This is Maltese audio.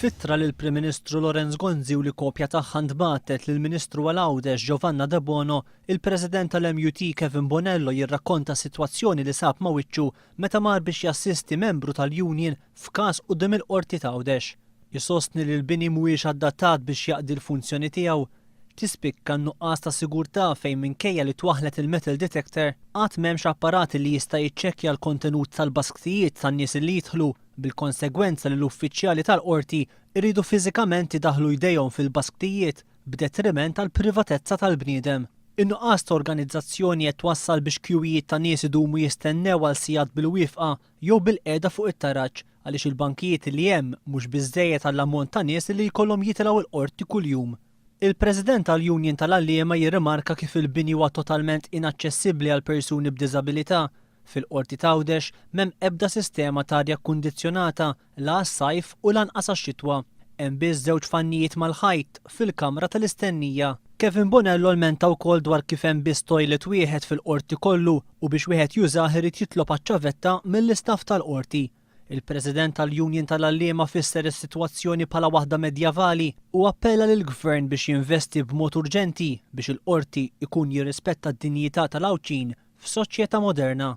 F'ittra lill-Prim Ministru Lawrence Gonzi u li kopja tagħha ntbagħtet lill-Ministru għal Għawdex Giovanna Debono, il-President tal-MUT Kevin Bonello jirrakkonta s-sitwazzjoni li sab ma' wiċċu meta mar biex jassisti membru tal-union f'każ quddiem il-Qorti t'Għawdex. Isostni li l-bini mhuwiex adattat biex jaqdi l-funzjoni tiegħu. Tispikka n-nuqqas ta' sigurtà fejn minkejja li twaħħlet il-metal detector, għad m'hemmx apparat li jista' jiċċekkja l-kontenut tal-basktijiet tan-nies li jidħlu bil-konsegwenza li l-uffiċjali tal-Qorti jridu fiżikament idaħħlu jdejhom fil-basktijiet b'detriment għall-privatezza tal-bniedem. In-nuqqas ta' organizzazzjoni qed twassal biex kjuwijiet ta' nies idumu jistennew għal sigħat bil-wieqfa jew bilqiegħda fuq it-taraġ għaliex il-bankijiet li hemm mhux biżżejjed għall-ammont ta' nies li jkollhom jitilgħu l-Qorti kuljum. Il-President tal-Union tal-Għalliema jirrimarka kif il-bini huwa totalment inaċċessibbli għal persuni b'diżabilità. Fil-Qorti t'Għawdex m'hemm ebda sistema t'arja kkundizzjonata la għas-sajf u lanqas għax-xitwa. Hemm biss żewġ fannijiet mal-ħajt fil-kamra tal-istennija. Kevin Bonello lmenta wkoll dwar kif hemm biss toilet wieħed fil-Qorti kollu u biex wieħed jużah irid jitlob għaċ-ċavetta mill-istaff tal-Qorti. Il-President tal-Union tal-Għalliema fisser is-sitwazzjoni bħala waħda medjavali u appella lill-Gvern biex jinvesti b'mod urġenti biex il-Qorti jkun jirrispetta d-dinjità tal-Għawdxin f'soċjetà moderna.